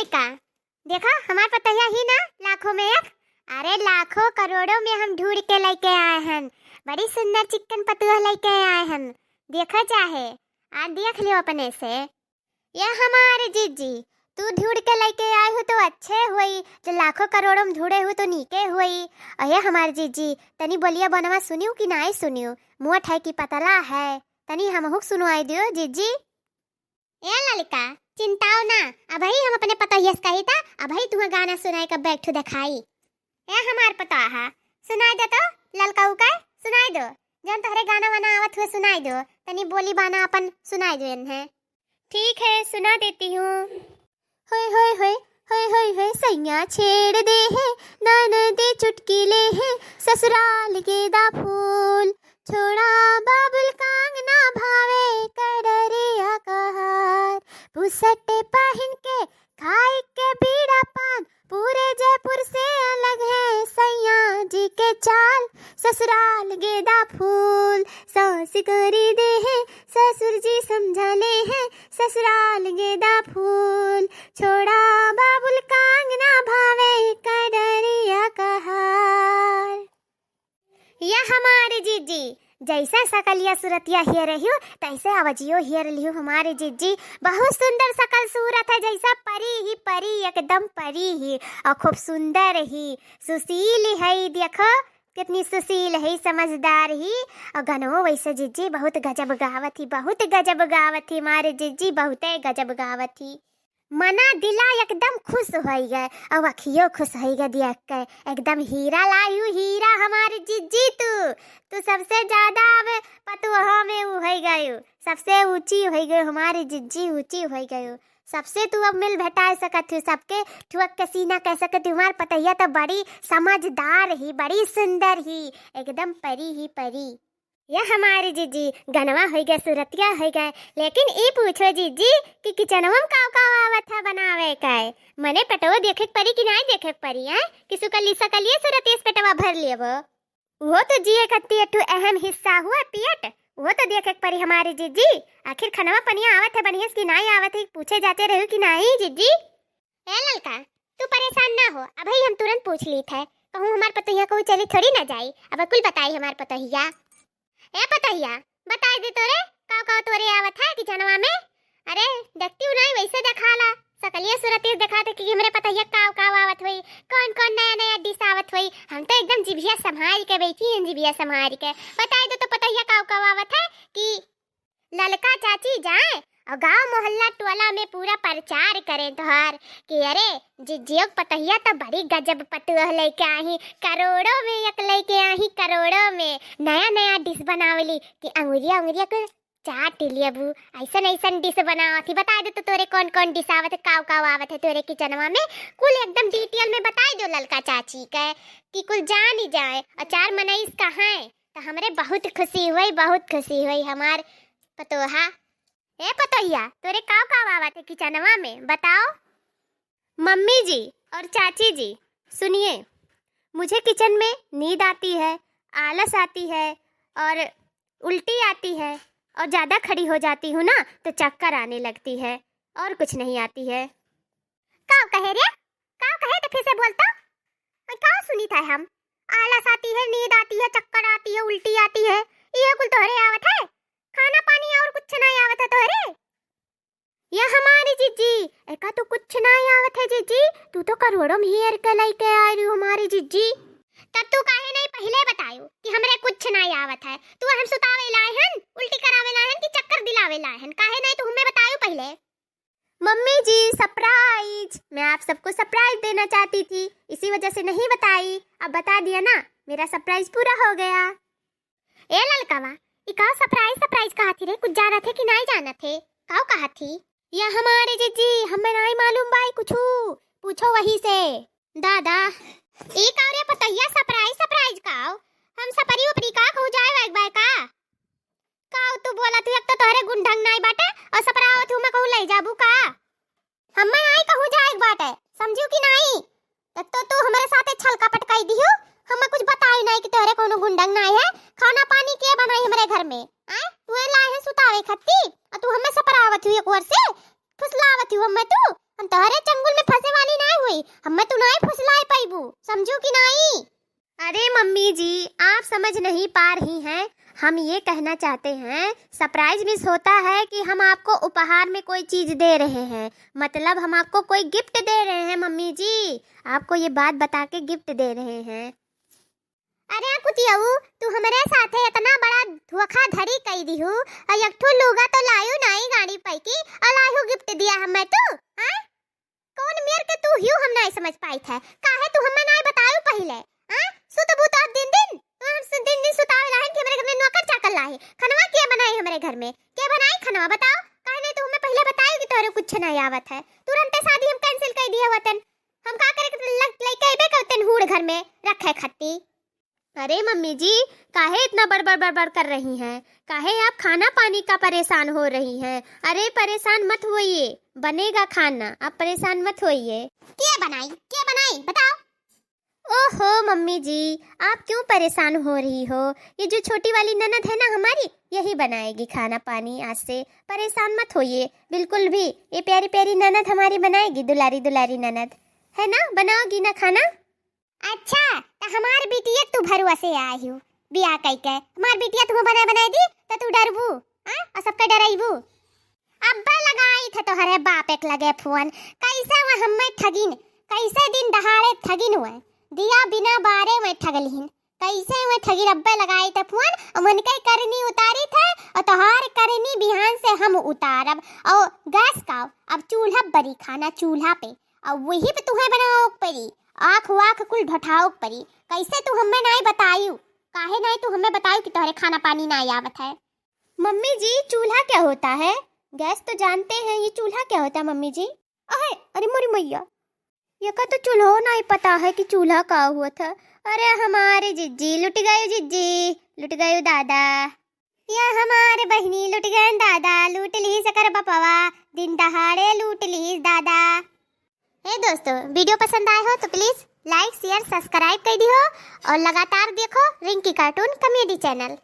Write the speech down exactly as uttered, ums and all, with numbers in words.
का? देखा, हमार पतोहिया ही ना, लाखों में एक। अरे, लाखों करोड़ों में हम ढूंढ के लइके आए हन। बड़ी सुंदर चिक्कन पतोह लइके आए हन। देखा चाहे, आ देख लियो अपने से। ये हमार जिज्जी, तू ढूंढ के लइके आए हो तो अच्छे होई, जो लाखों करोड़ों में ढूंढे हो तो नीके होई। अरे हमार जिज्जी, तनी बोलिया बनवा सुनियो कि नाई सुनियो? मोट है कि पतला है? तनी हमहू के सुनवाई दियो जिज्जी। ए ललका, चिंताओ ना, अबही हम अपने पतोहिया से कही था, अबही तुहा गाना सुनाए का बैठू देखाई। ए हमार पतोहा, सुनाई दे तो, ललका उका, सुनाई दो, जौन तोहरे गाना वाना आवत हुए सुनाई दो, तनी बोली बाना अपन सुनाई दो इन्हें। ठीक है, सुना देती हूँ। होय होय होय, होय होय होय, सैया छेड़ दे है, ननद चुटकी ले है, ससुराल गेदा फूल, छोड़ा बाबुल कांगना भावे, कड़रिया कहार, बुसट पहन के खाए के बीड़ा पान, पूरे जयपुर से अलग है सैया जी के चाल, ससुराल गेदा फूल, सास करी दे है, ससुर जी समझा ले है, ससुराल गेदा फूल, छोड़ा बाबुल कांगना भावे, कड़रिया कहार। या हमारे जिज्जी, जैसा सकलिया सुरतिया हेर रही हो, तैसे आवाजियो हेर लियो हमारे जिज्जी। बहुत सुंदर सकल सूरत है, जैसा परी ही परी, एकदम परी ही, और खूब सुंदर ही, सुशील है। देखो कितनी सुशील है, समझदार ही, और गनवो वैसे जिज्जी बहुत गजब गावत ही, बहुत गजब गावत ही हमारे जिज्जी, बहुते गजब गावत ही। मना दिला एकदम खुश होई गए, और अखियो खुश होई गए देख के, एकदम हीरा लायू हीरा हमारे जिज्जी तू, तू सबसे ज्यादा अब पतोहा में ऊ होई गयो, सबसे ऊंची होई गयो हमारे जिज्जी, ऊंची होई गयो, सबसे तू अब मिल भेटाए सकत हो, सबके ठुअक के सीना कह सकत हो। हमार पतोहिया तो बड़ी समझदार ही, बड़ी सुंदर ही, एकदम परी ही परी। या हमारी जिज्जी, गनवा होई गए, सुरतिया होई गए, लेकिन ई पूछो जिज्जी कि किचनवा में काव काव आवत है बनावे के? मने पेटवा देखे के परी कि नाई देखे के परी, हैं? कि सुकली सकलिए सुरतिया से पेटवा भर लेबो? वो तो जिए का ती एक ठो अहम हिस्सा हुआ पेट, वो तो देखे के परी हमारी जिज्जी। आखिर खनवा पनिया आवत है बढ़िया से कि नाई आवत है, पूछे जाते रहू कि नाई जिज्जी? ए ललका, तू परेशान ना हो, अबही हम तुरंत पूछ लीत है। कहूँ हमार पतोहिया कहूँ चली थोड़ी ना जाई, अब कुल बताई हमार पतोहिया। ए पतोहिया, बताई दे तोरे, काव काव तोरे आवत है किचनवा में? अरे, देखती हूँ नहीं, वैसे देखाला, सकलिया सुरतिया देखात है कि हमरे पतोहिया काव काव आवत होई, कौन कौन नया नया डिश आवत होई। हम तो एकदम जिभिया संभाल के बैठी हैं, जिभिया संभाल के। बताई दे तो पतोहिया काव काव आवत है कि ललका चाची जाए और गांव मोहल्ला टोला में पूरा प्रचार करें तोहार कि अरे, जिज्जियो के पतोहिया तो बड़ी गजब पतोह लेके आई, करोड़ों में एक लेके आई, करोड़ों में। नया नया डिश बनावली कि अंगुरिया अंगुरिया के चाट लेबू, ऐसन ऐसन डिश बनावत ही। बताई दे तो तोरे कौन कौन डिश आवत है, काव काव आवत है तोरे किचनवा में, कुल एकदम डिटेल में बताई दो ललका चाची के कि कुल जानी जाए। और चार मनई कहाँ है, तो हमरे बहुत खुशी हुई, बहुत खुशी हुई हमार पतोहा। ए पतोहिया, तोरे काव काव आवत है किचनवा में, बताओ। मम्मी जी और चाची जी, सुनिए, मुझे किचन में नींद आती है, आलस आती है और उल्टी आती है, और ज़्यादा खड़ी हो जाती हूँ ना तो चक्कर आने लगती है, और कुछ नहीं आती है। काव कहे रे? काव कहे तो फिर से बोल तो। और काव सुनी था हम? आलस आती है, नींद आती है, चक्कर आती है, उल्टी आती है, ये कुल तोहरे आवत है? खाना पानी और कुछ नहीं आवत है तोहरे? या हमारी जिज्जी, एका तो कुछ नहीं आवत है जिज्जी, तू तो करोड़ों में हेर के लेके आ रही हो हमारी जिज्जी। तब तू काहे नहीं पहले बतायो कि हमरे कुछ नहीं आवत है? तू हम सुतावे लाए हन, उल्टी करावे लाए हन कि चक्कर दिलावे लाए हन? काहे नहीं तू हमें बतायो पहले? मम्मी जी, सरप्राइज, मैं आप सबको सरप्राइज देना चाहती थी, इसी वजह से नहीं बताई। अब बता दिया ना, मेरा सरप्राइज पूरा हो गया। ए ललकावा, ई का सरप्राइज, सरप्राइज कहा थी रे? कुछ जानत है कि नहीं जानत है? काव कहा थी? या हमारे जिज्जी, हमें नहीं मालूम बाई कुछू, पूछो वही से। दादा, ई का रे पतोहिया, सरप्राइज, सरप्राइज काव? हम सपरी उपरी का कहूँ जाए वाइक बाय का? काव तू बोला तू, एक तो तोहरे गुण ढंग नाई बाटे और सपरावत हूँ मैं कहूँ ले जाबू का? हम्मे आई कहूँ जाए बाटे, समझू कि नाई? एक तो तू हमारे साथे छल कपट कई दिहू, हमें कुछ बताई नाई कि तोहरे कोनो गुण ढंग नाई है। खाना पानी के बनाई हमरे घर में? आए, तू लाए है सुतावे खत्ती, और तू हमें सपरावत हूँ एक ओर से, फुसलावत हूँ हमें तू। हम तोहरे चंगुल में फंसे वाली नाई हुई, हमें तू नाई फुसलाए पाइबू, समझू कि नाई? अरे मम्मी जी, आप समझ नहीं पा रही हैं। हम ये कहना चाहते हैं, सरप्राइज मिस होता है कि हम आपको उपहार में कोई चीज दे रहे हैं, मतलब हम आपको कोई गिफ्ट दे रहे हैं मम्मी जी, आपको ये बात बता के गिफ्ट दे रहे हैं। अरे कुतियाऊ, तू हमरे साथे इतना बड़ा धोखाधड़ी कई दिहू, और एक ठो लुगा तो लायू नाई गाड़ी पैकी, और लायू गिफ्ट दिया हमें तू, हाँ? कौन मेर के तू हियो हम नाई समझ पाइत है, काहे तू हमें नाई बतायू पहिले, हाँ? सुतबू तो अब दिन दिन, तू हमसे दिन दिन सुतावे लाहिन कि हमरे घर में नौकर चाकर लाही, खनवा के बनाई हमरे घर में, के बनाई खनवा बताओ, काहे नाई तू हमें पहिले बतायू कि तोहरे कुछ नाई आवत है, तुरंते शादी हम कैंसिल कर दिए होतन, हम का करे के लग लइके अइबे करतन हूड़ घर में रखे खत्ती। अरे मम्मी जी, काहे इतना बड़बड़ बड़बड़ कर रही हैं? काहे आप खाना पानी का परेशान हो रही हैं? अरे परेशान मत होइए, बनेगा खाना, आप परेशान मत होइए। के बनाई, के बनाई, बताओ। ओहो मम्मी जी, आप क्यों परेशान हो रही हो? ये जो छोटी वाली ननद है ना हमारी, यही बनाएगी खाना पानी आज से, परेशान मत होइए बिल्कुल भी। ये प्यारी प्यारी ननद हमारी बनाएगी, दुलारी दुलारी ननद, है ना? बनाओगी ना खाना? अच्छा, त हमार बिटिया तू भरुआ से आई हो, बियाह कई के हमार बिटिया तुम्हें बनाए बनाए दी, त तू डरबू, हाँ? और सबके डराइबू। अब्बे लगाई थे तोहरे बाप एक लगे फोन, कैसे वह हमें ठगिन, कैसे दिन दहाड़े ठगिन हुए, दिया बिना बारे में ठगलिन, कैसे वह ठगिन अब्बे लगाई थे फोन, और उनके करनी उतारी थे, और तोहार करनी बिहान से हम उतारब, और गैस का अब चूल्हा बरी खाना चूल्हा पे, और वही पे तुम्हें बनाओ परी, आँख वाँख कुल ढोठाओ परी, कैसे तू हमें नाई बतायू, काहे नाई तू हमें बतायू कि तोहरे खाना पानी नाई आवत है? मम्मी जी, चूल्हा क्या होता है? गैस तो जानते हैं, ये चूल्हा क्या होता है मम्मी जी? अहे, अरे मोरी मैया, ये का तो चूल्हो नाई पता है कि चूल्हा का हुआ था। अरे हमारे जिज्जी लुट गए, जिज्जी लुट गए दादा। या हमारे बहिनी लुट गए दादा, लूट ली सकर बपवा, दिन दहाड़े लूट ली दादा। हे दोस्तों, वीडियो पसंद आए हो तो प्लीज लाइक शेयर सब्सक्राइब कर दियो और लगातार देखो रिंकी कार्टून कॉमेडी चैनल।